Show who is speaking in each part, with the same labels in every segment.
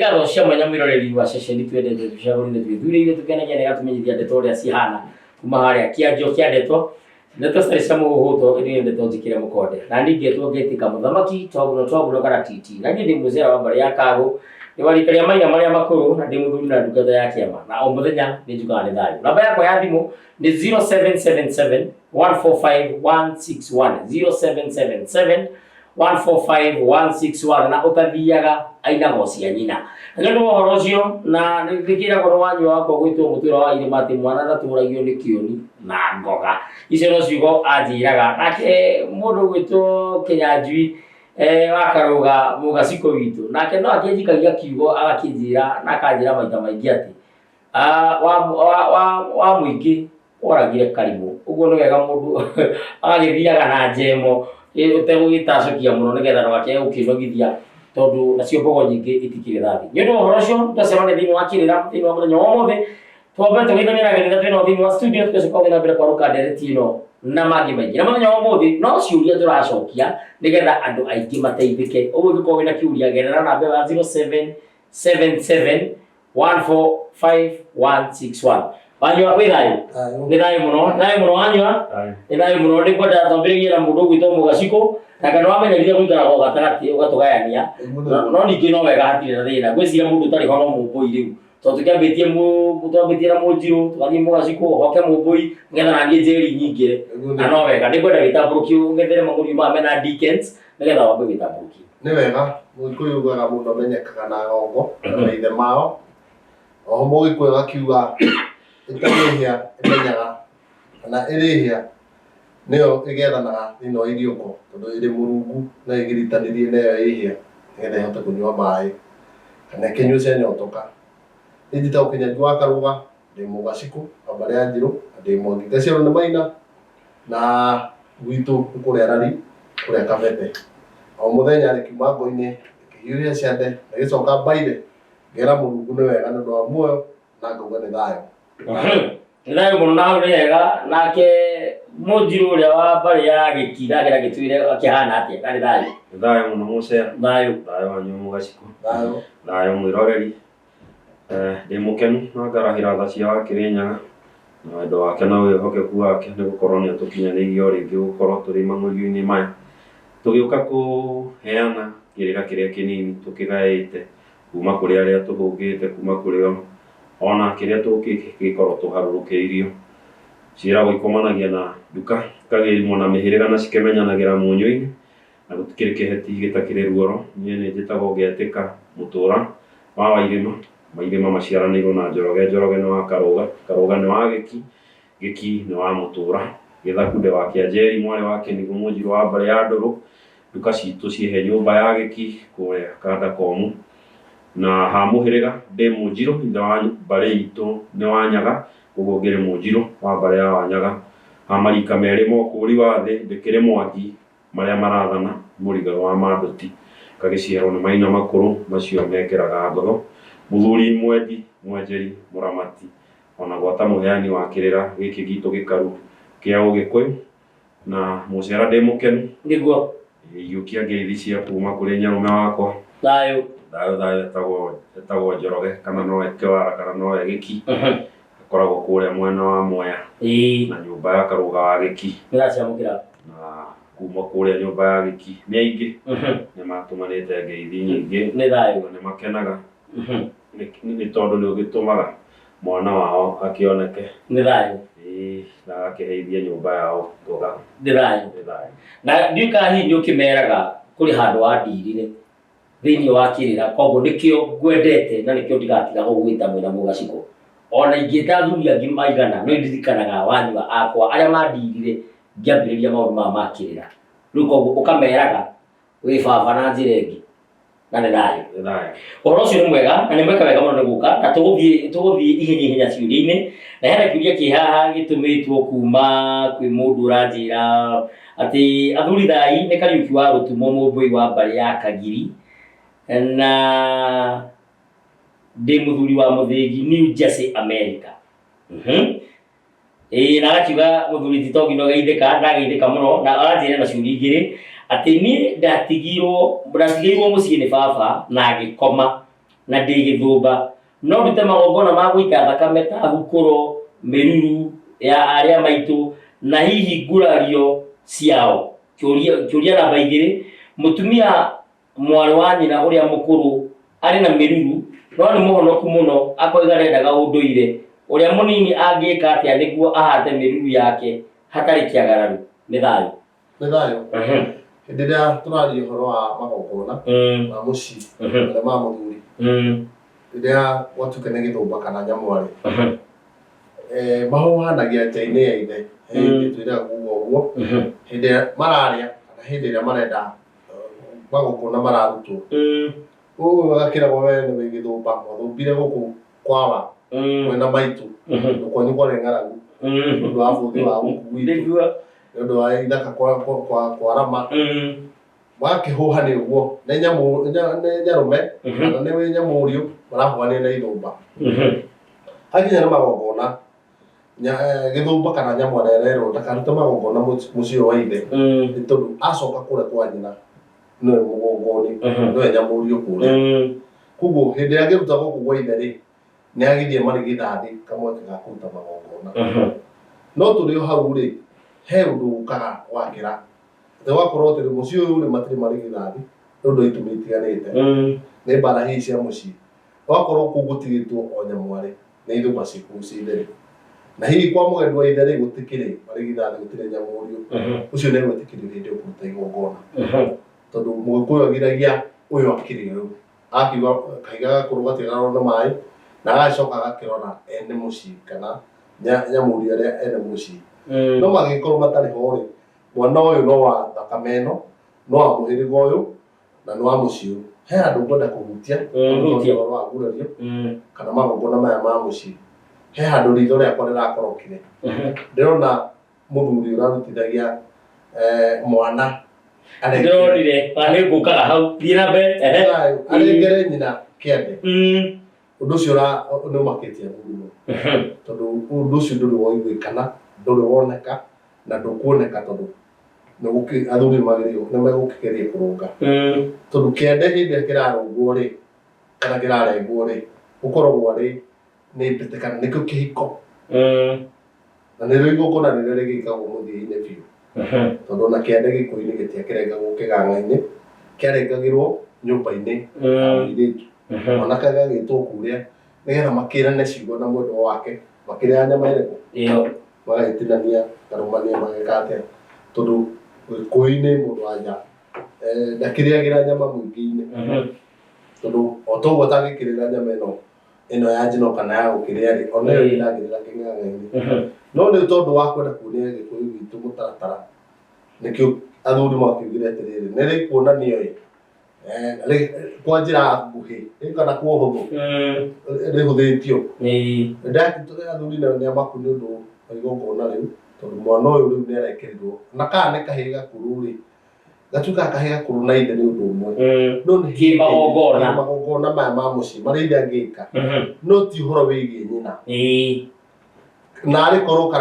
Speaker 1: Ngatho cia mwanya mwĩroreri wa ceceni twendete tũcagũrire twĩthurĩire tũkenagia na ĩgatũmenyithia ndeto ũrĩa cihana kuma harĩa kĩanjo kĩa ndeto ndeto citarĩ cia mũhũhũto ĩndĩ nĩ ndeto njĩkĩre mũkonde na niĩ ngetwo ngetĩka mũthamaki twaguno twaguno kana titi na niĩ ndĩ mũcera wa mbarĩ ya kagũ ndĩ wa rika rĩa maina marĩa makũrũ na ndĩ mũthuri na ndungata ya kĩama na o mũthenya nĩ njugaga nĩ thayũ. Namba yakwa ya thimũ nĩ 0777 145 161 0777 145161 na ũtathiaga ainaga cia nyina. Na nĩ ũndũ wa ũhoro ũcio na nĩkĩragwo nĩ wanyua wakwa gwĩtwo mũtwĩro wa irĩma atĩ mwana ndatũragio nĩ kĩoni na ngoga. Icio no ciugo anjĩraga. Nake mũndũ gwĩtwo Kĩnyanjui eh, wa Karũga mũgacikũ witũ nake no akĩnjikagia kiugo agakĩnjĩra na akanjĩra maita maingĩ atĩ ah, wa, wa, wa, wa mũingĩ Oragire karimũ. Ũguo nĩ wega mũndũ agagĩthiaga na njemo ũtegũgĩtacũkia mũno nĩgetha ndũgakĩage gũkĩnogithia tondũ nacio mbogo nyingĩ itikĩrĩ thathi. Nĩ ũndũ wa ũhoro ũcio twacemania thĩinĩ wa kĩrĩra thĩinĩ wa mũthenya wa ũmũthĩ twambe tũgeithanie na ageni arĩa twĩnao thĩinĩ wa studio tũgacoka gũthiĩ na mbere kwarũka ndereti ĩno na mangĩ maingĩ. Na mũthenya wa ũmũthĩ no ciũria tũracokia nĩgetha andũ aingĩ mateithĩke. Ũguo ũngĩkorwo wĩna kĩũria gerera namba ĩyo ya 0777 145161. Wanyua wĩ thayũ?
Speaker 2: Thayũ.
Speaker 1: Nĩ thayũ mũno, nĩ thayũ mũno wanyua?
Speaker 3: Thayũ.
Speaker 1: Nĩ thayũ mũno. Nĩ ngwenda twambĩrĩrie na mũndũ ũgwĩtwo Mũgacikũ, na kana wamenyerire gũikaraga o gatagatĩ ũgatũgayania.
Speaker 2: Nĩguo
Speaker 1: No ningĩ no wega hatirĩ na thĩna. Ngwĩciria mũndũ ũtarĩ ho no Mũmbũi rĩu. Tondũ tũkĩambĩtie twambĩtie na Mũnjirũ, tũgathiĩ Mũgacikũ, hoke Mũmbũi, nĩgetha naniĩ Njeri nyingĩre.
Speaker 2: Nĩguo
Speaker 1: Na no wega. Nĩ ngwenda wĩtambũrũkie ũng'ethere mang'ũriũ maya mena Dickens, nĩgetha wambe wĩtambũrũkie.
Speaker 2: Nĩ wega, Mũgĩkũyũ augaga mũndũ amenyekaga na ng'ongo na maithe mao. Oho Mũgĩkũyũ agakiuga ĩtarĩ hĩa ĩmenyaga kana ĩrĩ hĩa nĩyo ĩgethanaga thĩinĩ wa iriũko tondũ ĩrĩ mũrungu no ĩgiritanĩrie na ĩyo ĩ hĩa nĩgetha ĩhote kũnyua maĩ kana ĩkĩnyue cianyotoka. Niĩ njĩtagwo Kĩnyanjui wa Karũga, ndĩ Mũgacikũ wa mbarĩ ya Njirũ na ndĩ Mwangi. Ngaciarwo nĩ Maina na gwitũ nĩ kũrĩa Rari, kũrĩa Kabete. O mũthenya rĩkiuma ngo-inĩ, rĩkĩhiũhia ciande, rĩgĩcoka mbaire, ngera Mũrungu nĩ wega nĩ ũndũ wa muoyo na ngauga nĩ thayũ.
Speaker 1: Nĩ thayũ mũno na hau nĩ hega. Nake Mũnjirũ ũrĩa wa mbarĩ ya Gĩki nake agĩtwĩre akĩhana atĩa, na nĩ thayũ.
Speaker 3: Nĩ thayũ mũno mũcera.
Speaker 1: Thayũ.
Speaker 3: Thayũ wanyu Mũgacikũ.
Speaker 2: Thayũ.
Speaker 3: Thayũ mwĩroreri. Ndĩ mũkenu na ngarahĩra tha cia Wakĩrĩnyaga na wendo wake na wĩhokeku wake nĩ gũkorwo nĩ atũkinyanĩirie o rĩngĩ gũkorwo tũrĩ mang'ũriũ-inĩ maya. Tũgĩũka kũheana kĩrĩra kĩrĩa kĩnini tũkĩgaĩte kuma kũrĩ arĩa tũhũngĩte, kuma kũrĩ ona kĩrĩa tũngĩgĩkorwo tũharũrũkĩirio. Ciĩragwo ikomanagia na nduka, ikagĩrimwo na mĩhĩrĩga na cikĩmenyanagĩra mũnyũ-inĩ. Na gũtikĩrĩ kĩheti gĩtakĩrĩ ruoro, niĩ nĩ njĩtagwo Ngetĩka Mũtũra wa Wairĩma, Wairĩma maciaranĩirwo na Njoroge, Njoroge nĩ wa Karũga, Karũga nĩ wa Gĩki, Gĩki nĩ wa Mũtũra, Gĩthaku ndĩ wa Kĩanjeri mwarĩ wa Kĩnigũ Mũnjirũ wa mbarĩ ya Ndũrũ, nduka citũ ciĩhe nyũmba ya Gĩki kũrĩa Kanda Komũ, na ha mũhĩrĩga ndĩ Mũnjirũ, ithe wa mbarĩ itũ nĩ Wanyaga, koguo ngĩrĩ Mũnjirũ wa mbarĩ ya Wanyaga, ha marika merĩ ma ũkũũri wa thĩ ndĩkĩrĩ Mwangi. Marĩa marathana mũrigarũ wa mandũti ngagĩciarwo nĩ maina makũrũ macio mekĩraga ngotho mũthuri mwendi mwenjeri mũramati ona gwata mũheani wa kĩrĩra gĩkĩ gitũ gĩkaru kĩa ũgĩkũyũ na mũcera ndĩ mũkenu.
Speaker 1: Nĩguo.
Speaker 3: Iyũkia ngeithi cia kuma kũrĩ nyarũme wakwa.
Speaker 1: Thayũ.
Speaker 3: Thayũ thayũ etagwo etagwo Njoroge kana nowe Kĩwara kana nowe Gĩki. Akoragwo kũrĩa mwena wa Mwea.
Speaker 1: Ĩĩ.
Speaker 3: Na nyũmba ya Karũga wa Gĩki.
Speaker 1: Nĩndacamũkĩra.
Speaker 3: Na kuma kũrĩa nyũmba ya Gĩki nĩ aingĩ. Nĩ matũmanĩte ngeithi nyingĩ.
Speaker 1: Nĩ thayũ.
Speaker 3: Na nĩ makenaga. Nĩ tondũ nĩ ũgĩtũmaga mwana wao akĩoneke.
Speaker 1: Nĩ thayũ.
Speaker 3: Ĩĩ na agakĩheithia nyũmba yao ngoga.
Speaker 1: Nĩ thayũ.
Speaker 3: Nĩ thayũ.
Speaker 1: Na ndiũĩ kana hihi nĩ ũkĩmeraga kũrĩ handũ wandirire. Thĩinĩ wa kĩrĩra, koguo nĩkĩo ngwendete na nĩkĩo ndigatiga gũgwĩta mwĩna mũgacikũ. Ona ingĩta athuri angĩ maigana, no ndirikanaga wanyua akwa arĩa mandirire ngĩambĩrĩria maũndũ maya ma kĩrĩra. Rĩu koguo ũkameraga wĩ baba na njĩra ĩngĩ na nĩ thayũ.
Speaker 3: Nĩ thayũ.
Speaker 1: Ũhoro ũcio nĩ mwega na nĩ mweka wega mũno nĩ gũka na tũgũthiĩ tũgũthiĩ ihenya ihenya ciũria-inĩ na hena kĩũria kĩ haha gĩtũmĩtwo kuma kwĩ mũndũ ũranjĩra Atĩ athuri thai nĩ Kariũki wa Rũtumo Mũmbũi wa mbarĩ ya Kagiri na ndĩ mũthuri wa Mũthĩgi New Jersey America. Ĩĩ na agakiuga mũthuri ti to nginya ũgeithĩka, ndageithĩka mũno na aranjĩra na ciũria igĩrĩ atĩ niĩ ndatigirwo ndatigĩirwo mũciĩ nĩ baba na ngĩkoma. Na ndĩ gĩthũmba no ndute magongona ma gũita thakame ta hukũro, mĩruru ya arĩa maitũ na hihi ngurario ciao. Kĩũria namba 2, mũtumia mwarĩ wa nyina ũrĩa mũkũrũ arĩ na mĩruru no nĩ mũhonoku mũno, akoiga ndendaga ũndũire. Ũrĩa mũnini angĩka atĩa nĩguo ahate mĩruru yake hatarĩ kĩagararu? Nĩ thayũ.
Speaker 2: Nĩ thayũ. Hĩndĩ ĩrĩa tũraria ũhoro wa magongona ma mũciĩ marĩa ma mũthuri, rĩrĩa gwatuĩka nĩ gĩthũmba kana nyamwarĩ, mahũhanagia nja-inĩ ya ithe. Hĩndĩ twĩraga kuga ũguo, hĩndĩ ĩrĩa mararĩa kana hĩndĩ ĩrĩa marenda magongona mararutwo, ũyũ agakĩragwo we nĩwe gĩthũmba, mwathũmbire gũkũ kwawa mwena maitũ, tondũ kwanyu kwarĩ ng'aragu nĩ ũndũ wa bũthi wa gũkũ gwitũ, nĩ ũndũ wa ithaka kwarama, magakĩhũhania ũguo nĩ nyamũ nĩ nyarũme kana nĩ nyamũriũ marahũhania na ithũmba. Hakinya nĩ magongona, gĩthũmba kana nyamũ arererwo ndakarute magongona mũciĩ wa ithe, nĩ tondũ acoka kũrĩa kwa nyina nĩwe mũgongoni, nĩwe nyamũriũ kũrĩa. Koguo hĩndĩ ĩrĩa angĩruta gũkũ gwa ithe rĩ, nĩ agithie marigithathi kamweke ga kũruta magongona. No tũrĩ o hau rĩ, he ũndũ ũkaga wakĩra atĩ gwakorwo atĩ mũciĩ ũyũ rĩ matirĩ marigithathi nĩ ũndũ wa itũmi itiganĩte, nĩ mbara hihi cia mũciĩ, gwakorwo kũu gũtigĩtwo o nyamwarĩ nĩ ithũmba ciĩ kũu cia ithe rĩ, na hihi kwa mũgendi wa ithe rĩ gũtikĩrĩ marigithathi, gũtirĩ nyamũriũ, ũcio nĩ egwĩtĩkĩrio hĩndĩ ĩyo kũruta igongona, tondũ mũgĩkũyũ agiragia ũyũ akĩrĩ ũyũ akiuga kahiga gakũrũ gatigararwo na maĩ, na agacoka agakĩrora ene mũciĩ kana nyamũriũ arĩa ene mũciĩ. No mangĩkorwo matarĩ ho rĩ, mwana ũyũ no wa thakame ĩno, no wa mũhĩrĩga ũyũ na nĩ wa mũciĩ ũyũ. He handũ ngwenda kũhutia
Speaker 1: Hutia.
Speaker 2: ũhoro wa ngurario kana magongona maya ma mũciĩ. He handũ ritho rĩakwa rĩrakorokire, ndĩrona mũthuri ũrarutithagia mwana
Speaker 1: Ndĩronire na nĩ ngũkaga hau, thiĩ na mbere. Ehe.
Speaker 2: Arengere nyina kĩande. Ũndũ ũcio nĩ ũmakĩtie athuri mũno, tondũ ũndũ ũcio ndũrĩ woiguĩkana, ndũrĩ woneka na ndũkuoneka, tondũ athuri nĩ magĩrĩirwo nĩ megũkĩgeria kũrũnga, tondũ kĩande hĩndĩ ĩrĩa kĩrarũngwo rĩ kana kĩrarengwo rĩ, gũkoragwo arĩ nĩ mbĩtĩ kana nĩkĩo kĩhiko, na nĩrĩo igongona rĩrĩa rĩgĩkagwo mũthia-inĩ biũ, tondũ ona kĩande gĩkũyũ-inĩ gĩtiakĩrengagwo kĩgang'a-inĩ, kĩarengagĩrwo nyũmba-inĩ ya mũirĩtu. Mwanake agagĩtwo kũrĩa nĩgetha makĩrane ciugo na mwendwa wake makĩrĩa nyama ĩrĩkũ,
Speaker 1: ĩyo,
Speaker 2: magagĩtinania karũmania mageka atĩa, tondũ gĩkũyũ-inĩ mũndũ wa nja ndakĩrĩagĩra nyama mũingĩ-inĩ, tondũ o toguo atangĩkĩrĩra nyama ĩno ya njino kana ya gũkĩrĩa rĩ, ona ĩyo ndangĩrĩra kĩng'ang'a-inĩ. No nĩ tondũ wa kwenda kuonia gĩkũyũ gitũ mũtaratara, nĩkĩo athuri makiugire atĩrĩrĩ, nĩ rĩkuonanio ĩ kwa njĩra nguhĩ kana kwa ũhũthũ rĩhũthĩtio. Athuri nao nĩ amaku nĩ ũndũ wa igongona rĩu, tondũ mwana ũyũ rĩu nĩ arekĩrirwo na kana nĩ kahĩĩ gakũrũ rĩ, gatuĩkaga kahĩĩ gakũrũ na ithe nĩ ũndũ ũmwe, no nĩ
Speaker 1: Kĩmagongona.
Speaker 2: Magongona maya ma mũciĩ marĩa ithe angĩka, no ti ũhoro wĩgiĩ nyina. Na arĩ korwo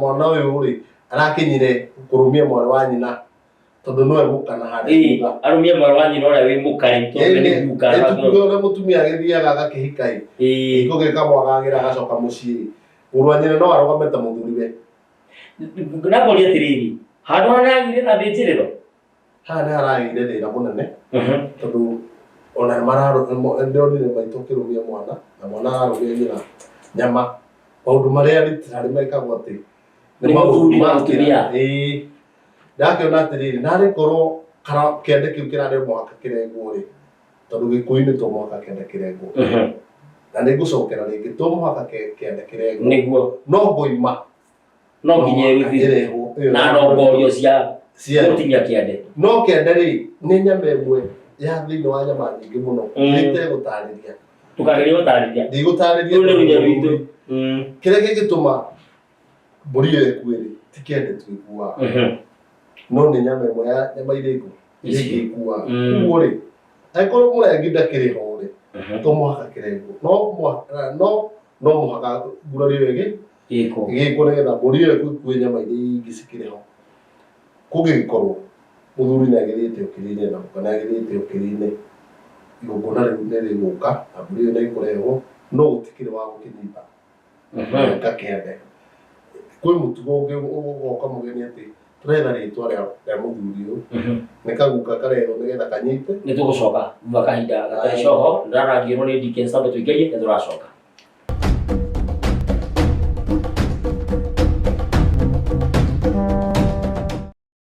Speaker 2: mwana ũyũ rĩ arakinyire kũrũmia mwarĩ wa nyina, tondũ nowe mũkana harĩa thutha.
Speaker 1: Arũmie mwarĩ wa nyina ũrĩa wĩ mũkarĩ, tondũ nĩ guka.
Speaker 2: Tuge ũrĩa mũtumia agĩthiaga agakĩhika ĩ, kĩhiko gĩkamwagagĩra agacoka mũciĩ, mũrũ wa nyina no arũgame ta mũthuriwe.
Speaker 1: Na ngoria atĩrĩrĩ, handũ haragire na thĩnjĩrĩro.
Speaker 2: Haha nĩ haragĩire thĩna mũnene, tondũ ona ndĩronire maitũ akĩrũmia mwana na mwana ararũmia nyina nyama, maũndũ marĩa literally mekagwo atĩ
Speaker 1: nĩ mũthuri na mũtumia.
Speaker 2: Ĩĩ, ndakĩona atĩrĩrĩ, narĩ korwo kĩande kĩu kĩrarĩ mũhaka kĩrengwo rĩ, tondũ gĩkũyũ-inĩ to mũhaka kĩande kĩrengwo, na nĩ ngũcokera rĩngĩ, to mũhaka kĩande kĩrengwo,
Speaker 1: nĩguo,
Speaker 2: no ngoima
Speaker 1: no nginya ĩrutithio
Speaker 2: ĩrehwo ĩyo
Speaker 1: na nongorio cia
Speaker 2: cia
Speaker 1: gũtinia kĩande.
Speaker 2: No kĩande rĩ, nĩ nyama ĩmwe ya thĩinĩ wa nyama nyingĩ mũno itegũtarĩria.
Speaker 1: Ndũkagerie gũtarĩria.
Speaker 2: Ndigũtarĩria.
Speaker 1: Rũu nĩ runya rwitũ.
Speaker 2: Kĩrĩa kĩngĩtũma mbũri ĩyo ĩkue rĩ, ti kĩande tuĩkuaga, no nĩ nyama ĩmwe ya nyama iria ingĩ
Speaker 1: Icio.
Speaker 2: ikuaga. Koguo rĩ, angĩkorwo mũrengi ndakĩrĩ ho rĩ, to mũhaka kĩrengwo, no mũhaka ngurario ĩyo
Speaker 1: Ĩko.
Speaker 2: ĩgĩkwo nĩgetha mbũri ĩyo ĩkue nyama iria ingĩ cikĩrĩ ho. Kũngĩgĩkorwo mũthuri nĩ agĩthiĩte ũkĩrĩ-inĩ na mũka nĩ agĩthiĩte ũkĩrĩ-inĩ. Igongona rĩu nĩ rĩgũka na mbũri ĩyo nĩ ĩkũrehwo, no gũtikĩrĩ wa gũkĩnyita nga kĩande. Kwĩ mũtugo ũngĩ ũgoka mũgeni atĩ tũretha rĩtwa rĩa rĩa mũthuri ũyũ, nĩ kaguka karehwo nĩgetha kanyite.
Speaker 1: Nĩ tũgũcoka thutha kahinda gatarĩ coho. Ndarangĩrwo nĩ Dickens, tambe tũingĩrie, nĩ tũracoka.